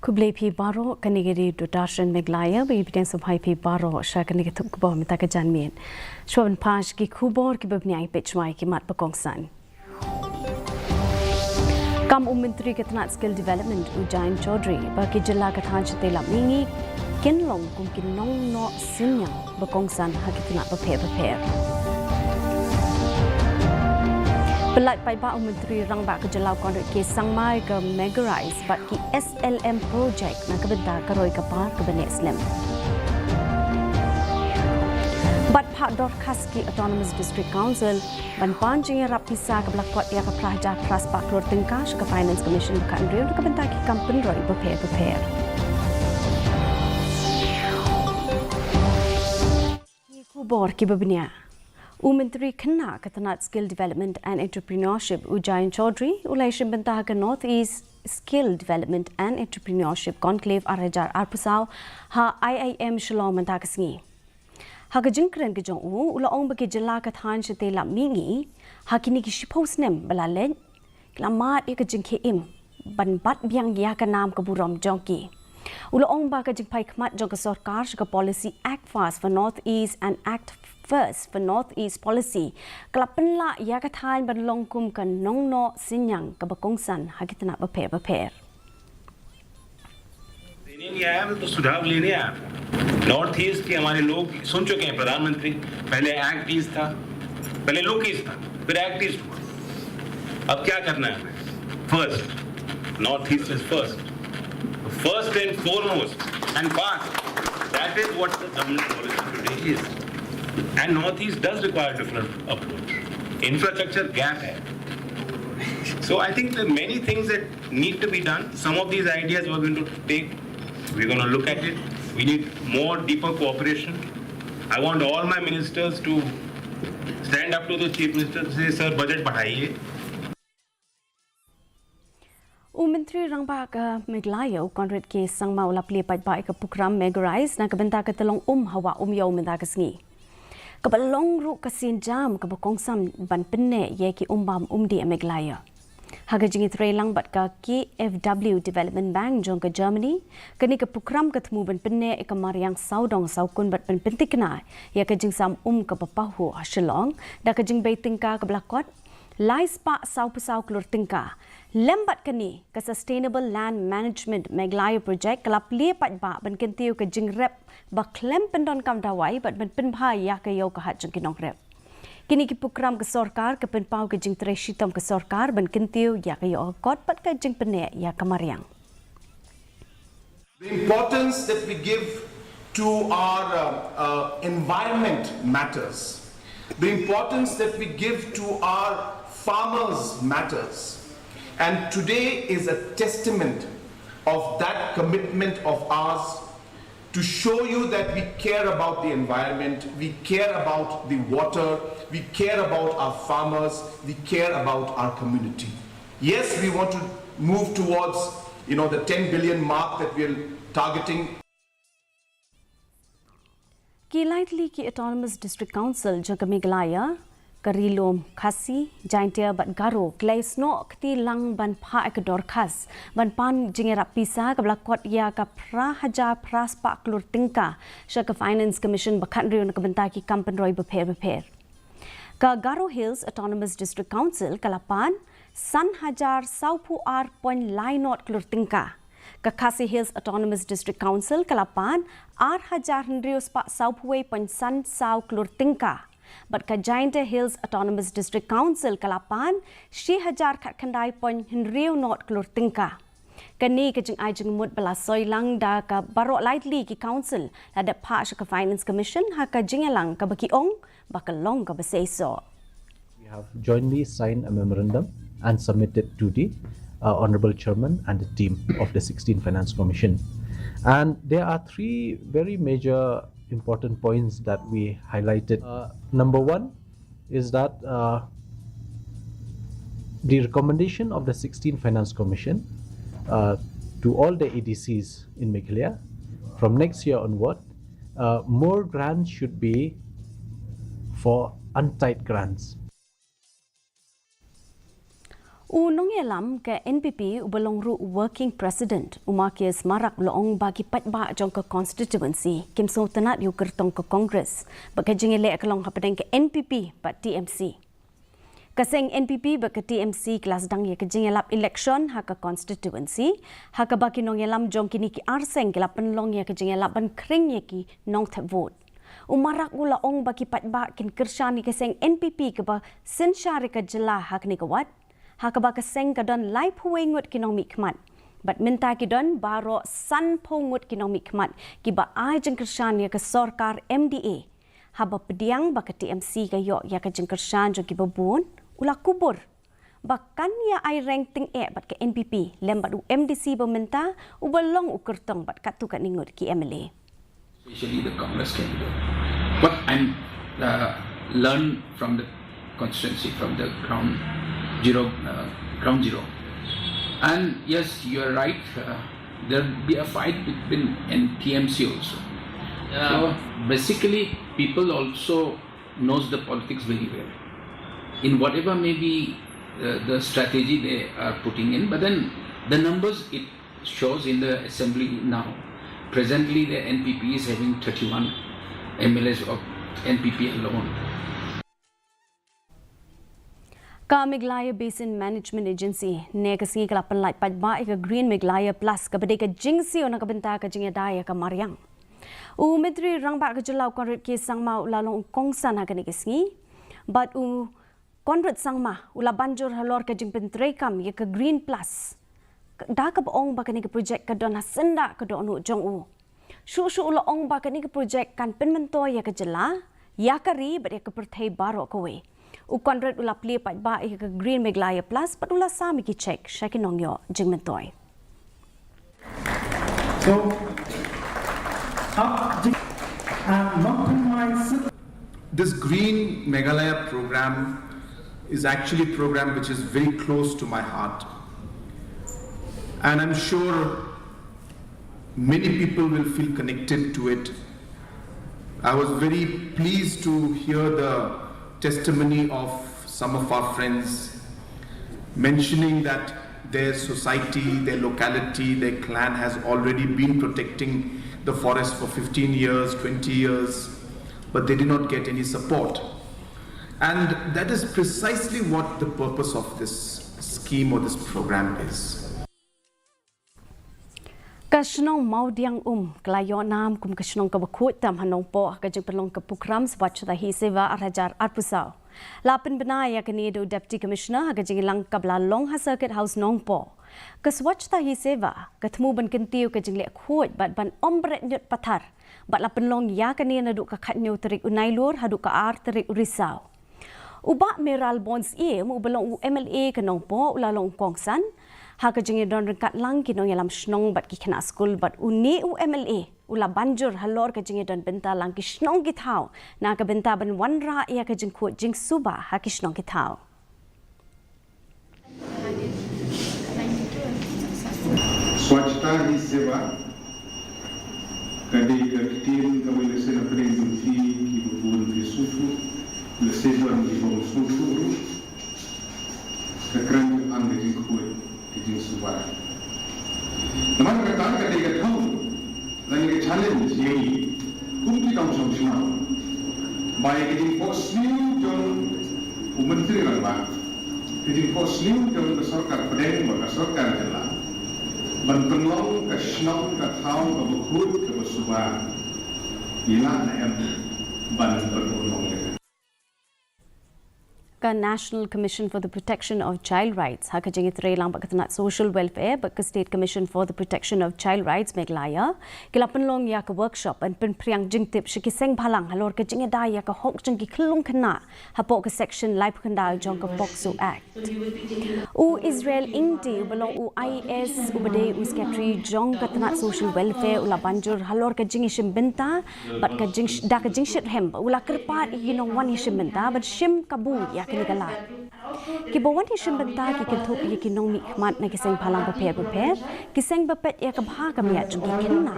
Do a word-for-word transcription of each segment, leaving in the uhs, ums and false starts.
Khublei phi baroh, kane ka dei Doordarshan Meghalaya, ba ngi pdiang sngewbha ïa phi baroh sha kane ka thup khubor mynta ka janmiet. Shuwa ban phai sha ki khubor kiba bniah, peit shwa ïa ki mat ba kongsan. Kam u Myntri ka tnat Skill Development u Jayant Chaudhary ba ki jylla ka thaiñ shatei lap mihngi kin long kum ki nongnoh synñiang ba kongsan ha ki tnat bapher bapher. Pyllait paidbah u Myntri Rangbah ka jylla u Conrad K Sangma ïa ka Mega Rise bad ki S L M project na ka bynta ka roi ka par kaba neh slem. Bad phah dorkhas ki Autonomous District Council ban pan jingïarap pisa kaba la kot ïa ka phra hajar phra spah klur tyngka sha ka Finance Commission ba khathynriew na ka bynta ki kam pynroi bapher bapher. Ki khubor kiba bniah. U Myntri Khynnah ka tnat Skill Development and Entrepreneurship u Jayant Chaudhary u la ïashim bynta ha ka North East Skill Development and Entrepreneurship Conclave ar hajar arphew saw ha I I M Shillong mynta ka sngi. Ha ka jingkren ka jong u, u la ong ba ki jylla ka thaiñ shatei lap mihngi ha kine ki shiphew snem ba la leit, ki la mad ïa ka jingkhie im ban bat biang ïa ka nam ka burom jong ki. U la ong ba ka jingphai khmat jong ka sorkar sha ka policy Act Fast for North East and Act First for North East policy ka la pynlah ïa ka thaiñ ban long kum ka nongnoh synñiang kaba kongsan ha ki tnat bapher bapher. देने नहीं आया, मैं तो सुझाव लेने आया था। नॉर्थ ईस्ट के हमारे लोग सुन चुके हैं, प्रधानमंत्री, पहले एक्ट ईस्ट था, पहले लुक ईस्ट था, फिर एक्ट ईस्ट हुआ। अब क्या करना है हमें? First, North East is first. First and foremost and fast. That is what the government policy today is. And North East does require different approach. Infrastructure gap है. So I think there are many things that need to be done. Some of these ideas we're going to take, we're going to look at it. We need more deeper cooperation. I want all my ministers to stand up to the Chief Minister and say, "Sir, budget बढ़ाइए।" U Myntri Rangbah ka Meghalaya u Conrad K Sangma u la plie paidbah ïa ka prokram Mega Rise na ka bynta ka tyllong um ha Wah Umiew mynta ka sngi, kaba long ruh ka sienjam kaba kongsan ban pynneh ïa ki um bam um dih ha Meghalaya. Ha ka jingïatreilang bad ka K F W Development Bank jong ka Germany, kane ka prokram ka thmu ban pynneh ïa ka mariang sawdong sawkun bad ban pynthikna ïa ka jingsam um kaba pahuh ha Shillong da ka jingbei tyngka kaba la kot lai spah sawphew saw klur tyngka. Lem bad kane, ka Sustainable Land Management Meghalaya Project ka la plie paidbah ban kyntiew ka jingrep ba khlem pyndonkam dawai bad ban pynbha ïa ka ïew ka hat jong ki nongrep. Kine ki prokram ka sorkar ka pynpaw ka jingtrei shitom ka sorkar ban kyntiew ïa ka ïoh ka kot bad ka jingpynneh ïa ka mariang. The importance that we give to our uh, uh, environment matters. The importance that we give to our farmers matters. And today is a testament of that commitment of ours to show you that we care about the environment, we care about the water, we care about our farmers, we care about our community. Yes, we want to move towards, you know, the ten billion mark that we're targeting. Ki lai tylli ki Autonomous District Council jong ka Meghalaya, ka Ri-lum Khasi, Jaintia bad Garo, ki la ïasnoh kti lang ban phah ïa ka dorkhas ban pan jingïarap pisa kaba la kot ïa ka phra hajar phra spah klur tyngka sha ka Finance Commission ba khathynriew na ka bynta ki kam pynroi bapher bapher. Ka Garo Hills Autonomous District Council ka la pan san hajar sawphew ar point lai not klur tyngka. Ka Khasi Hills Autonomous District Council ka la pan ar hajar hynriew spah sawphew wei point san saw klur tyngka. Bad ka Jaintia Hills Autonomous District Council ka la pan shi hajar khatkhyndai point hynriew not klur tyngka. Kane ka jingai jingmut ba la soi lang da ka baroh lai tylli ki council la dep phah sha ka Finance Commission ha ka jingïalang kaba ki ong ba ka long kaba seisoh. We have jointly signed a memorandum and submitted to the uh, Honorable Chairman and the team of the sixteenth Finance Commission. And there are three very major important points that we highlighted. Uh, number one is that uh, the recommendation of the sixteenth Finance Commission uh, to all the A D Cs in Meghalaya from next year onward, uh, more grants should be for untied grants. U nongïalam ka N P P uba long ruh Working President, u Marcuise Marak, u la ong ba ki paidbah jong ka constituency kim sngewtynnad ïa u kyrtong ka Congress bad ka jingïaleh ka long hapdeng ka N P P bad T M C. Ka seng N P P bad ka T M C ki la sdang ïa ka jingïalap election ha ka constituency, ha kaba ki nongïalam jong kine ki ar seng ki la pynlong ïa ka jingïalap ban khring ïa ki nongthep vote. U Marak u la ong ba ki paidbah kin kyrshan ïa ka seng N P P kaba synshar ïa ka jylla ha kane ka wad, ha kaba ka seng ka don laiphew wei ngut ki nongmihkhmat. Bad mynta ki don baroh sanphew ngut ki nongmihkhmat kiba ai jingkyrshan ïa ka sorkar M D A. Haba pdiang ba ka T M C ka ïoh ïa ka jingkyrshan jong kiba bun, u la kubur ba kan ïa ai reng tyngeh bad ka N P P lem bad u M D C ba mynta uba long u kyrtong bad katto katne ngut ki M L A. Especially the Congress candidate. But I'm uh, learn from the constituency, from the ground zero, uh, ground zero. And yes, you are right. Uh, there will be a fight between N T M C also. Yeah. So basically, people also knows the politics very well. In whatever may be uh, the strategy they are putting in, but then the numbers it shows in the assembly now. Presently, the N P P is having thirty-one M L As of N P P alone. Ka Meghalaya Basin Management Agency ne ka sngi ka la pynlait paidbah ïa ka Green Meghalaya Plus kaba dei ka jingsiew na ka bynta ka jingïada ïa ka mariang. U Myntri Rangbah ka jylla u Conrad K Sangma u la long u kongsan ha kane ka sngi. Bad u Conrad Sangma u la ban jur halor ka jingpyntreikam ïa ka Green Plus, da kaba ong ba kane ka projek ka don ha syndah ka dohnud jong u. Shuh shuh u la ong ba kane ka projek kan pynmyntoi ïa ka jylla, ïa ka ri bad ïa ka pyrthei baroh kawei. U Conrad u la plie paidbah ïa ka Green Meghalaya Plus bad u la sam ïa ki cheque sha ki nongïoh jingmyntoi. So, up the, and not in my This Green Meghalaya program is actually a program which is very close to my heart. And I'm sure many people will feel connected to it. I was very pleased to hear the testimony of some of our friends mentioning that their society, their locality, their clan has already been protecting the forest for fifteen years, twenty years, but they did not get any support. And that is precisely what the purpose of this scheme or this program is. Ka shnong Mawdiangum ka la ïoh nam kum ka shnong kaba khuid tam ha Nongpoh ha ka jingpynlong ka program Swachhata Hi Seva ar hajar arphew saw. La pynbna ïa kane da u Deputy Commissioner ha ka jingïalang kaba la long ha Circuit House Nongpoh. Ka Swachhata Hi Seva ka thmu ban kyntiew ka jingleh khuid bad ban ym bret ñiut pathar. Bad la pynlong ïa kane naduh ka khathynñiew tarik u Nailur haduh ka ar tarik u Risaw. U Bah Mayralborn Syiem uba long u M L A ka Nongpoh u la long u kongsan ha ka jingïadon ryngkat lang ki nongïalam shnong bad ki khynnah skul bad une u M L A u la ban jur halor ka jingïadon bynta lang ki shnong ki thaw na ka bynta ban wanrah ïa ka jingkhuid jingsuba ha ki shnong ki thaw. Swachhata Hi Seva ka dei ka ktien kaba la seng hapdeng jong phi kiba bun phi sngewthuh, lehse don kiba ym sngewthuh ruh. Ka kren shaphang ka jingkhuid ka jingsuba. Namar kata ka dei ka thaw lane ka challenge ïa ngi kum ki nongshong shnong ba ïa ka jingphohsniew jong u Myntri Rangbah, ka jingphohsniew jong ka sorkar pdeng bad ka sorkar jylla ban pynlong ka shnong ka thaw kaba khuid kaba suba, ngi lah ne em ban pynurlong ïa ka. Ka National Commission for the Protection of Child Rights ha ka jingïatreilang bad ka tnat Social Welfare bad ka State Commission for the Protection of Child Rights Meghalaya ki la pynlong ïa ka workshop ban pynphriang jingtip sha ki seng bhalang halor ka jingïada ïa ka hok jong ki khyllung khynnah hapoh ka section laiphew khyndai jong ka POCSO Act. U Israel Ingti uba long u I A S uba dei u secretary jong ka tnat Social Welfare u la ban jur halor ka jingïashim bynta bad ka jing da ka jingshitrhem ba u la kyrpad ïa ki nongwan ïashim bynta ban shim kabu ïa kane ka lad. Kiba wan ïashim bynta ki kynthup ïa ki nongmihkhmat na ki seng bhalang bapher bapher, ki seng ba peit ïa ka bha ka miat jong ki khynnah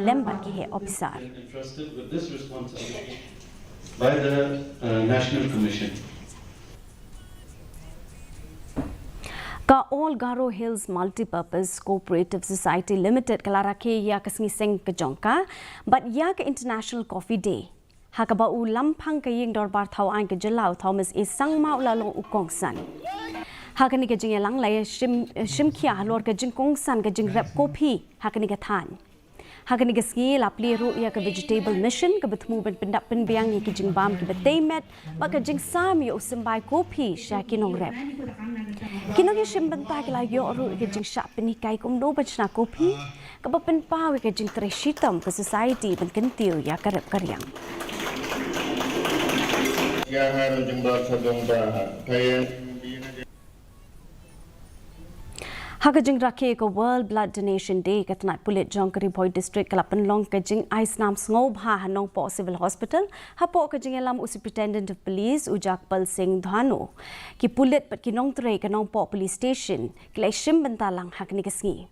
lem bad ki heh ophisar. Entrusted with this responsibility by the uh, National Commission. Ka All Garo Hills Multipurpose Cooperative Society Limited ka la rakhe ïa ka sngi seng ka jong ka bad ïa ka International Coffee Day, ha kaba u lamphang ka ïing dorbar thaw aiñ ka jylla u Thomas A Sangma u la long u kongsan. Ha kane ka jingïalang la ïa shim, shimkhia halor ka jingkongsan ka jingrep kopi ha kane ka thaiñ. Ha kane ka sngi la plie ruh ïa ka Vegetable Mission kaba thmu ban pyndap pynbiang ïa ki jingbam kiba tei met bad ka jingsam ïa u symbai kopi sha ki nongrep. Ki nongïashim bynta ki la ïoh ruh ïa ka jingshah pynhikai kumno ban shna kopi, kaba pynpaw ïa ka jingtrei shitom ka society ban kyntiew ïa ka rep ka riang. Ha ka jingrakhe ka World Blood Donation Day, ka tnat pulit jong ka Ri Bhoi District ka la pynlong ka jingai snam sngewbha ha Nongpoh Civil Hospital hapoh ka jingïalam u Superintendent of Police u Jagpal Singh Dhano. Ki pulit bad ki nongtrei ka Nongpoh Police Station ki la shim bynta lang ha kane ka sngi.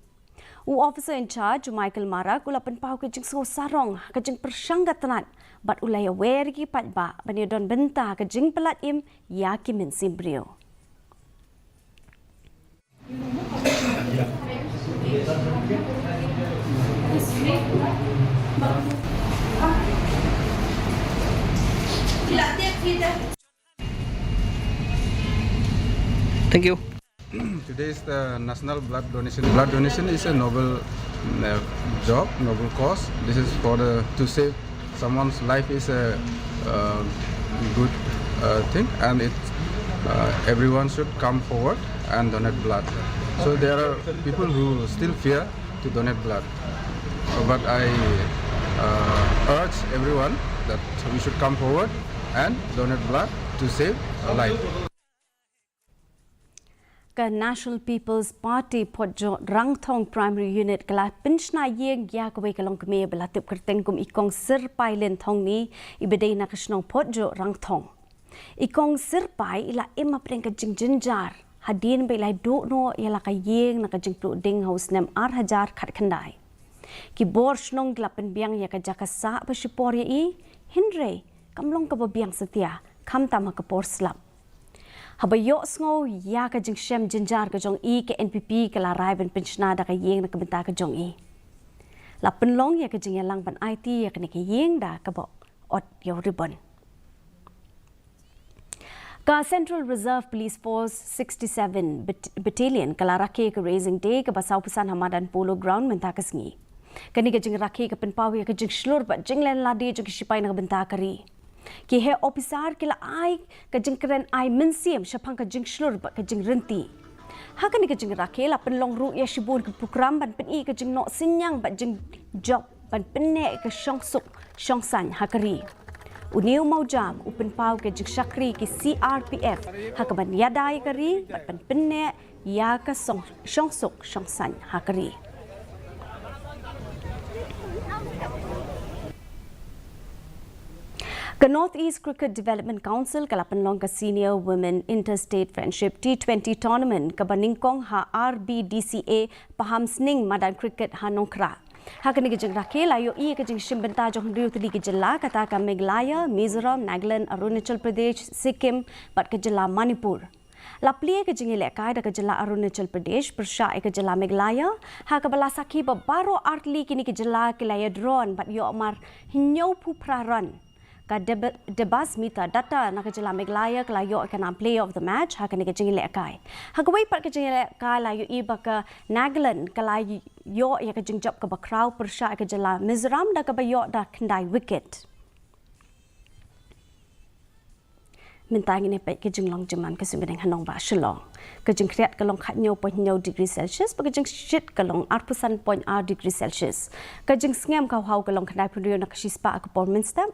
U Officer in Charge u Michael Marak u la pynpaw ka jingsngew sarong ha ka jingpyrshang ka tnat bad u la ïawer ïa ki paidbah ban ïadon bynta ha ka jingpyllait im ïa ki mynsiem briew. Thank you. Today is the National Blood Donation. Blood donation is a noble, uh, job, noble cause. This is for the, to save someone's life is a, uh, good, uh, thing, and it, uh, everyone should come forward and donate blood. So there are people who still fear to donate blood, but I, uh, urge everyone that we should come forward and donate blood to save a life. Ka National People's Party Phohjoh Rangthong Primary Unit ka la pynshna ïing ïa kawei ka longkmie ba la tip kyrteng kum i Kong Sirpai Lin Thongni, iba dei na ka shnong Phohjoh Rangthong. I Kong Sirpai i la im hapdeng ka jingjynjar hadien ba i la duh noh ïa la ka ïing na ka jingpluh ding ha u snem ar hajar khatkhyndai. Ki bor shnong ki la pynbiang ïa ka jaka sah ba shipor ïa i, hynrei kam long kaba biang satia, khamtam ha ka por slap. Haba ïohsngew ïa ka jingshem jynjar ka jong i, ka N P P ka la rai ban pynshna da ka ïing na ka bynta ka jong i. La pynlong ïa ka jingïalang ban aiti ïa kane ka ïing da kaba ot ïa u ribon. Ka Central Reserve Police Force sixty-seven Bat-, Battalion ka la rakhe ka Raising Day kaba sawphew san ha madan Polo Ground mynta ka sngi. Kane ka jingrakhe ka pynpaw ïa ka jingshlur bad jinglen lade jong ki shipai na ka bynta ka ri. Ki heh ophisar ki la ai ka jingkren ai mynsiem shaphang ka jingshlur bad ka jingryntih. Ha kane ka jingrakhe la pynlong ruh ïa shibun ki program ban pyni ka jingnoh synñiang bad jingjop ban pynneh ïa ka shongsuk shongsaiñ ha ka ri. U Newmawjam u pynpaw ka jingshakri ki C R P F ha kaban ïada ïa ka ri bad ban pynneh ïa ka song-, shongsuk shongsaiñ ha ka ri. Ka North East Cricket Development Council ka la pynlong ka Senior Women Interstate Friendship T twenty Tournament kaba nyngkong ha R B D C A Pahamsning, madan cricket ha Nongkhrah. Ha kane ka jingrakhe la ïohi ka jingshim bynta jong hynriew tylli ki jylla, kata ka Meghalaya, Mizoram, Nagaland, Arunachal Pradesh, Sikkim bad ka jylla Manipur. La plie ka jingïalehkai da ka jylla Arunachal Pradesh pyrshah ïa ka jylla Meghalaya, ha kaba la sakhi ba baroh artylli kine ki jylla ki la ïadron bad ïoh mar hynñiewphew phra run. Ka Deb-, Debasmita Datta na ka jylla Meghalaya ka la ïoh ïa ka nam Player of the Match ha kane ka jingïalehkai. Ha kawei pat ka jingïalehkai la ïohi ba ka Nagaland ka la ïoh ïa ka jingjop kaba khraw pyrshah ïa ka jylla Mizoram da kaba ïoh da khyndai wicket. Mynta ngin ïa peit ka jinglong jingman ka suiñ bneng ha nongbah Shillong. Ka jingkhriat ka long khathynñiew point hynñiew degree Celsius, bad ka jingshit ka long arphew san point ar degree Celsius. Ka jingsngem ka haw ka long khyndaiphew hynriew na ka shispah ha ka por mynstep,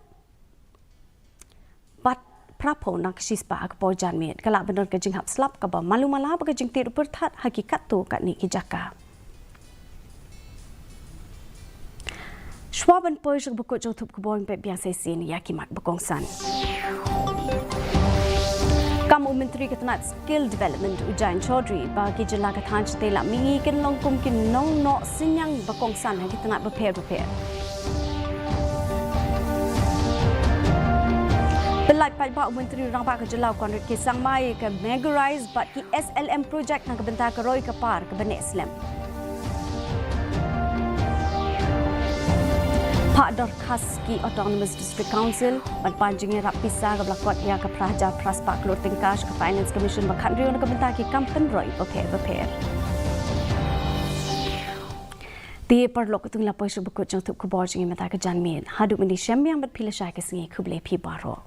bad phraphew na ka shispah ha ka por janmiet. Ka lah ban don ka jinghap slap kaba malu mala bad ka jingtied u pyrthat ha ki katto katne ki jaka. Shuwa ban poi sha kaba kut jong u thup khubor, ngin peit biang sa shisien ïa ki mat ba kongsan. Kam u Myntri ka tnat Skill Development u Jayant Chaudhary ba ki jylla ka thaiñ shatei lad mihngi kin long kum ki nongnoh synñiang ba kongsan ha ki tnat bapher bapher. Pynlait paidbah u Myntri Rangbah ka Jylla u Conrad K Sangma ïa ka Mega Rise bad ki S L M project na ka bynta ka roi ka par kaba neh slem. Phah dorkhas ki Autonomous District Council ban pan jingïarap pisa kaba la kot ïa ka phra hajar phra spah klur tyngka sha ka Finance Commission ba khathynriew na ka bynta ki kam pynroi bapher bapher. Te paralok, to ngin la poi sha ba kut jong ki khubor jong ngi mynta ka janmiet. Haduh mynta shem biang bad phi lashai ka sngi, khublei phi baroh.